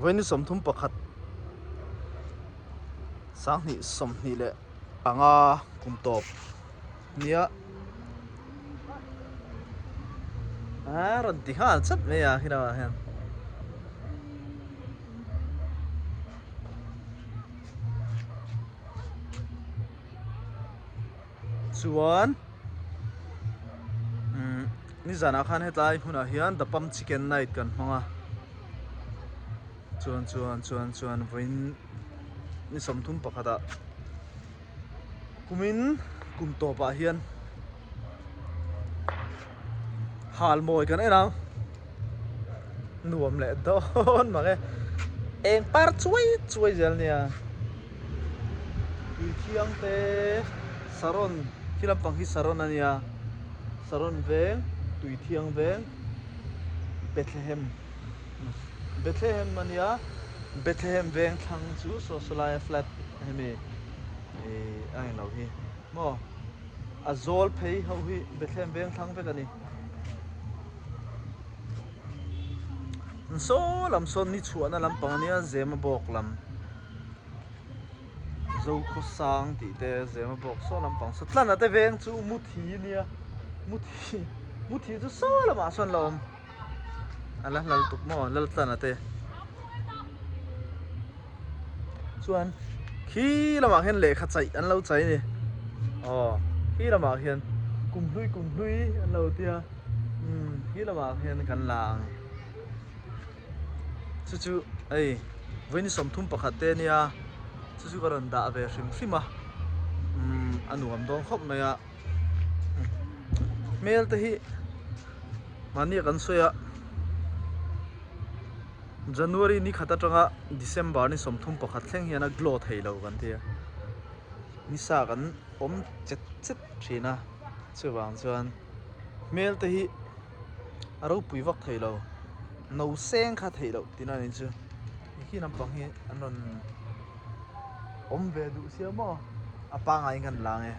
Vawiin 31 2025 kum tawp nia a rawn ti nghal chat mai a khi lamah hian. Chuan umm nizanah khan hetlai hmunah hian the pump chicken night kan hmang a chuan chuan chuan chuan vawiin ni 30 pakhatah kumin kum tawpah hian halmawi kan en ang nuam leh dawn mang e eng par chuai chuai zel nia. Tui thiang te saron khi lampang hi saron a nia saron veng tui thiang veng Bethlehem Bethlehem a nia Bethlehem veng thlang chu saw saw laia flat hemi ih a englo hi maw a zawl phei ho hi Bethlehem veng thlang vek a ni. Saw lam sawn ni chhuahna lampang a nia Zema bawk lam. Zokhawsang tih te zema bawk saw lampang saw tlana te veng chu muthi nia muthi muthi chu saw lamah sawn la awm a la hlal tuk maw lal tlana te chuan khi lamah khian lehkha chaih an lo chai a ni aw khi lamah khian kumhlui kumhlui an lo tia umm khi lamah khian kan la ang. Chu chu hei vawiin 31 te ania chu chu ka rawn dah ve hrim hrim a umm a nuam dawn khawp mai a hmel te hi mahni a kan sawi a January ni khat atanga December ni 31 thleng hian a glow thei lo kan ti a nisa kan awm chet chet thin a chuvang chuan hmel te hi. A ropui vak thei lo no seng kha theih loh tihna a ni chu khi naupang hi an rawn awm ve duh sia maw a pangngai in kan la ang e.